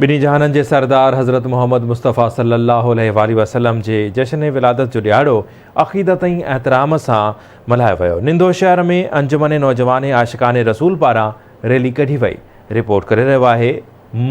ٻنهي جهانن جي سردار حضرت محمد مصطفيٰ صلي الله عليه واٰله وسلم جي جشن ولادت جو ڏهاڙو عقيدت ۽ احترام سان ملهايو ويو. نندو شهر ۾ انجمن نوجوان عاشقان رسول پاران ريلي ڪڍي وئي. رپورٽ ڪري رهيو آهي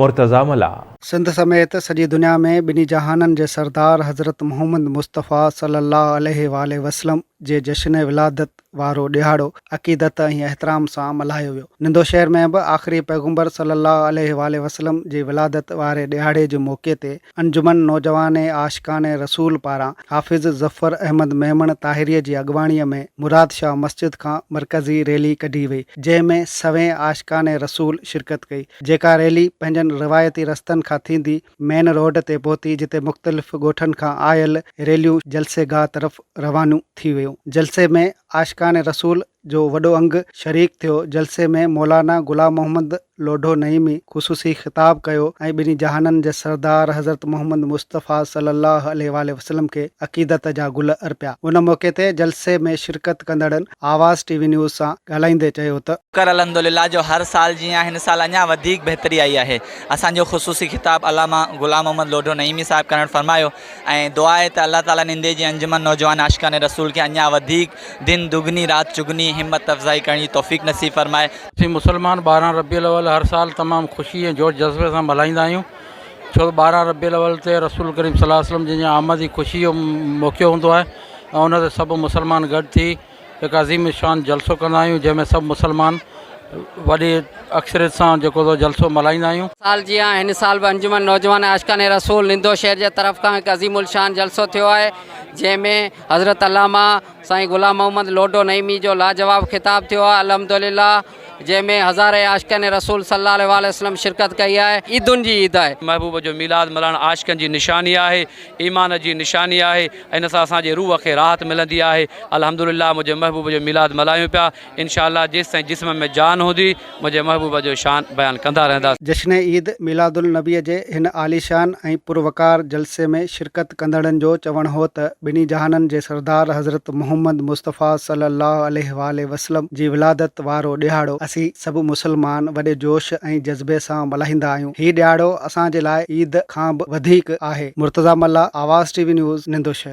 مرتضيٰ ملاح. سنڌ سميت سڄي دنيا ۾ ٻنهي جهانن جي سردار حضرت محمد مصطفيٰ صلي الله عليه واٰله وسلم جي جشن ولادت وارو ڏهاڙو عقيدت ۽ احترام سان ملهايو ويو. نندو شهر ۾ به آخري پيغمبر صلي الله عليه واٰله وسلم جي ولادت واري ڏهاڙي جي موقعي تي انجمن نوجوان عاشقان رسول پاران حافظ ظفر احمد ميمڻ طاهري جي اڳواڻي ۾ مراد شاهه مسجد کان مرڪزي ريلي ڪڍي وئي جنهن ۾ سوين عاشقان رسول شرڪت ڪئي جيڪا ريلي پنهنجن روايتي رستن کان ٿيندي مين روڊ تي پهتي جتي مختلف ڳوٺن کان آيل ريليون جلسي گاهه طرف روانيون ٿي ويون. جلسي ۾ عاشقان رسول جو وڏو انگ شريڪ ٿيو. جلسي ۾ مولانا غلام محمد لوڍو نعيمي خصوصي خطاب ڪيو ۽ ٻنهي جهانن جي سردار حضرت محمد مصطفيٰ صلي الله عليه واٰله وسلم کي عقيدت جا گل ارپيا. ان موقعي تي جلسي ۾ شرڪت ڪندڙن آواز ٽي وي نيوز سان ڳالهائيندي چيو ته. شڪر الحمدلله جو هر سال جيان هن سال اڃا وڌيڪ بهتري آئي آهي. اسان جو خصوصي خطاب علامه غلام محمد لوڍو نعيمي صاحب ڪرڻ فرمايو ۽ دعا آهي ته الله تعالي نندي جي انجمن نوجوان عاشقان رسول کي اڃا وڌيڪ دن دگني رات چگني همت افزائي ڪرڻ جي توفيق نصيب فرمائي. اسين مسلمان 12 ربيع الاول هر سال تمام خوشي ۽ جوش جذبي سان ملهائيندا آهيون ڇو ته 12 ربيع الاول تي رسول ڪريم صلي الله عليه وسلم جن جي آمد جي خوشي جو موقعو هوندو آهي ۽ ان تي سڀ مسلمان گڏ ٿي هڪ عظيم الشان جلسو ڪندا آهيون جنهن ۾ سڀ مسلمان وڏي اڪثريت سان جيڪو سو جلسو ملهائيندا آهيون. سال جيان هن سال به انجمن نوجوان عاشقان رسول نندو شهر جي طرف کان هڪ عظيم الشان جلسو ٿيو آهي جنهن ۾ حضرت علامه سائين غلام محمد لوڊو نعيمي جو لاجواب خطاب ٿيو آهي الحمدلله جنهن ۾ هزارين عاشقان رسول صلي الله عليه واٰله وسلم شرڪت ڪئي آهي عيدن جي عيد آهي. محبوب جو ميلاد ملهائڻ عاشقن جي نشاني آهي، ايمان جي نشاني آهي ۽ ان سان اسان جي روح کي راحت ملندي آهي. الحمدلله منهنجي محبوب جو ميلاد ملهايون پيا، انشاء الله جيستائين جسم ۾ جان هوندي منهنجي محبوب جو شان بيان ڪندا رهنداسين. جشن عيد ميلاد النبي جي هن عاليشان ۽ پروقار جلسي ۾ شرڪت ڪندڙن جو چوڻ هو ته ٻنهي جهانن جي سردار حضرت محمد مصطفيٰ صلي الله عليه واٰله وسلم جي ولادت وارو ڏهاڙو اسين سڀ مسلمان وڏي جوش ۽ جذبي سان ملهائيندا آهيون هي ڏهاڙو اسان جي لاء عيد کان به وڌيڪ آهي، Murtaza Mallah, Awaz T V news, Nando Shahar.